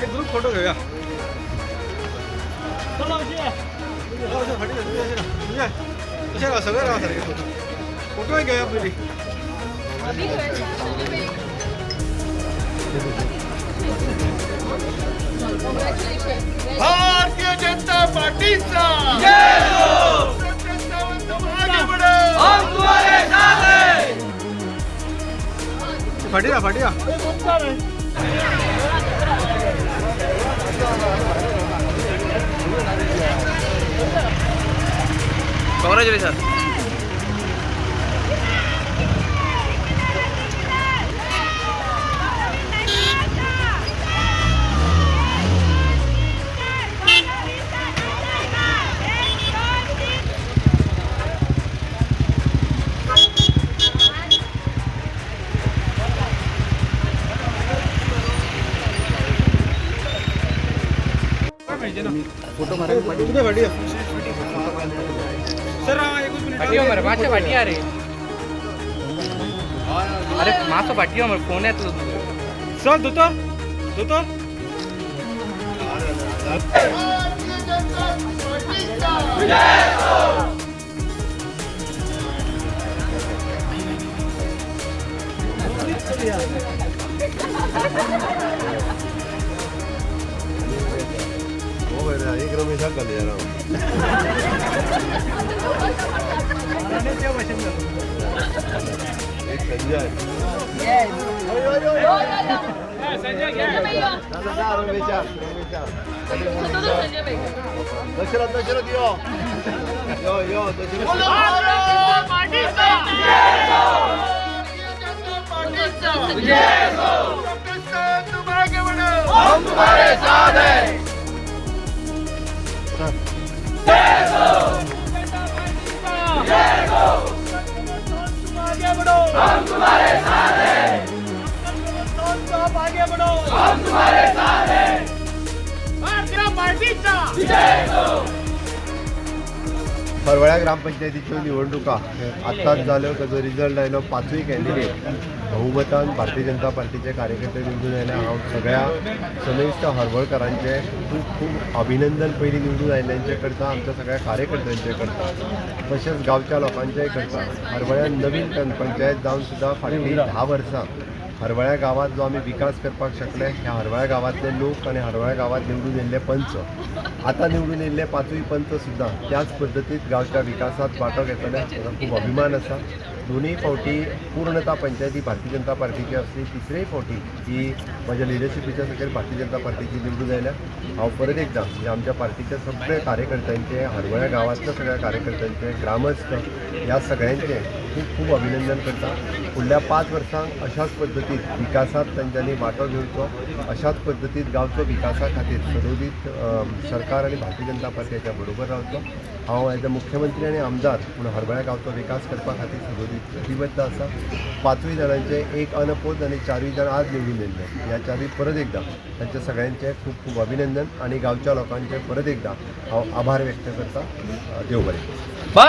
एक group photo घेऊया. तशें राव, सगळे राव सारखे. फोटो फोटो घेवया पयलीं. भारतीय जनता पार्टीचा जय हो. तुम आगे बढ़ो, हम तुम्हारे साथ हैं. फाटी या, फाटी या. कॉंग्रॅच्युलेशन. तुझे फाटी या. सर, एकूच मिनिट. फाटी मरे, मातशें फाटी या रे. अरे, मातसो फाटी यो मरे, फोन येतलो तुजो. सर, दोतोर, दोतोर. भारतीय जनता पार्टीचा जय हो. हो गया, एक रमेशाक घाल यार. एक संजय. रमेशा, रमेशा. दशरथ, दशरथ, यो यो यो दशरथ. बोलो भारत पार्टीचा जय हो. भारतीय जनता पार्टीचा जय हो. डॉक्टर साहब, तुम आगे बढ़ो, हम तुम्हारे साथ हैं. हरवळ्या ग्रामपंचायतीच्यो निवडणुका आत्ताच जाल्यो, ताजो रिजल्ट आयलो. पांचूय कॅन्डिडेट बहुमतान भारतीय जनता पार्टीचे कार्यकर्ते निवडून आयले. हांव सगळ्या समेस्त हरवळकारांचे खूब खूब अभिनंदन पयलीं निवडून आयिल्ल्यांचें करता, आमच्या सगळ्या कार्यकर्त्यांचें करता, तशेंच गांवच्या लोकांचेंय करता. हरवळ्यान नवीन पंचायत जावन सुद्दां फाटलीं 10 वर्सां हरवळ्या गांवांत जो आमी विकास करपाक शकले, ह्या हरवळ्या गांवांतले लोक आनी हरवळ्या गांवांत निवडून येयल्ले पंच, आतां निवडून येयल्ले पांचूय पंच सुद्दां त्याच पद्दतीत गांवच्या विकासांत वांटो घेतले, ताचो खूब अभिमान आसा. दोनूय फावटी पूर्णता पंचायती भारतीय जनता पार्टीची आसली. तिसरेय फावटी ही म्हज्या लिडरशिपीच्या सकयल भारतीय जनता पार्टीची निवडून आयल्या. हांव परत एकदां म्हणजे आमच्या पार्टीच्या सगळ्या कार्यकर्त्यांचे, हरवळ्या गांवांतल्या सगळ्या कार्यकर्त्यांचे, ग्रामस्थ ह्या सगळ्यांचे खूब खूब अभिनंदन करता. फुडल्या 5 वर्सांक अशाच पद्दतीत विकासांत तांच्यांनी वांटो घेवचो, अशाच पद्दतीत गांवचो विकासा खातीर सदोदीत सरकार आनी भारतीय जनता पार्टीच्या बरोबर रावचो. हांव एज अ मुख्यमंत्री आनी आमदार म्हूण हरवळ्या गांवचो विकास करपा खातीर सदोदीत प्रतिबद्ध आसा. पांचूय जाणांचे एक अनपोज आनी चारूय जाण आज निवडून येयल्ले, ह्या चारूय परत एकदां तांचे सगळ्यांचे खूब खूब अभिनंदन आनी गांवच्या लोकांचे परत एकदां हांव आभार व्यक्त करता. देव बरें.